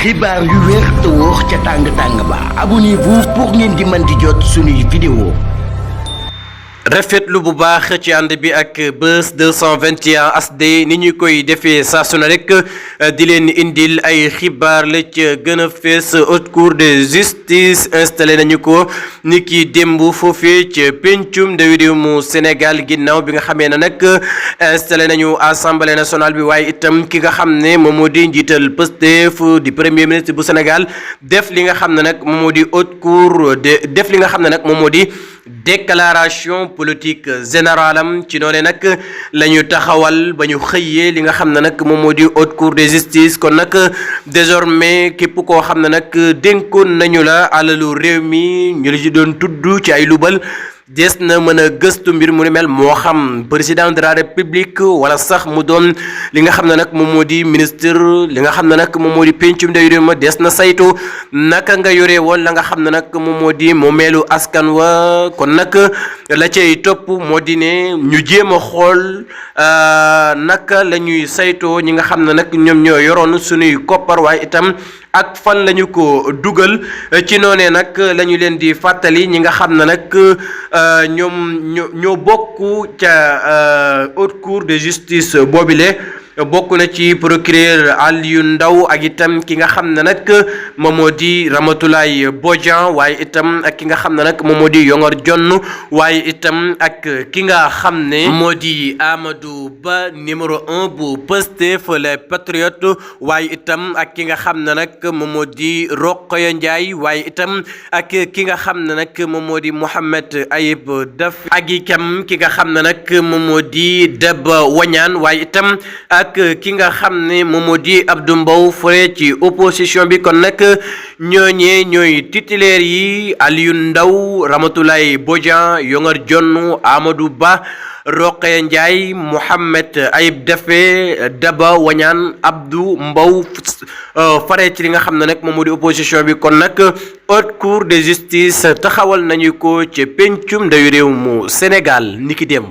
xibaar yu wér te wóor ca tàng ba abonnez-vous pour ngeen di mën di jot suñuy vidéo rafetlu bu baax ci ànd bi ak Buzz 221 HD ni ñu koy defee saa su ne rek di leen indil ay xibaar la ca gën a fees haute cour de justice installé nañu ko ni ki démb foofee ca pencum ndawi réew mu Sénégal ginnaaw bi nga xamee ne nag installé nañu assemblée nationale bi waaye itam ki nga xam ne moom moo di njiital Pastef di premier ministre bu Sénégal def li nga xam ne nag moom moo di haute cour de def li nga xam ne nag moom moo di déclaration politique générale am ci noonu nag la ñu taxawal ba ñu xëyee li nga xam ne nag moom moo di haute cour de justice kon nag désormais képp koo xam ne nag dénkoon nañu la alalu réew mi ñu la ci doon tudd ci ay lubal des na mën a gëstu mbir mu ni mel moo xam président de la république wala sax mu doon li nga xam ne nag moom moo di ministre li nga xam ne nag moom moo di pencum ndawi réew ma des na saytu naka nga yore woon la nga xam ne nag moom moo di moomeelu askan wa kon nag la cay topp moo di ne ñu jéem a xool naka la ñuy saytoo ñi nga xam ne nag ñoom ñoo yoroon suñuy koppar waaye itam ak fan la ñu ko dugal ci noonee nag la ñu leen di fàttali ñi nga xam ne nag ñoo bokk ca haute cour de justice boobile bokk na ci procureur Aliou Ndao ak itam ki nga xam ne nag moom moo di Ramatoulaye Bodian waaye itam ak ki nga xam ne nag moom moo di Yongor Jonn waaye itam ak ki nga xam ne moo di Amadou Ba numéro 1 bu Pastef les Patriotes waaye itam ak ki nga xam ne nag moom moo di Rokhaya Ndiaye waaye itam ak ki nga xam ne nag moom moo di Mohamed Ayib Daf ak itam ki nga xam ne nag moom moo di Daba Wañaan waaye itam ak ki nga xam ne moom moo di Abdou Mbow fore ci opposition bi kon nag ñooñee ñooy titulaire yi Aliou Ndao Ramatoulaye Bodian Yongor Jonn Amadou Ba Rokhaya Ndiaye Mohamed Ayib Daffé Daba Wañaan Abdou Mbow fare ci li nga xam ne nag moom moo di opposition bi kon nag haute cour de justice taxawal nañu ko ca pencum ndawi réew mu Sénégal niki démb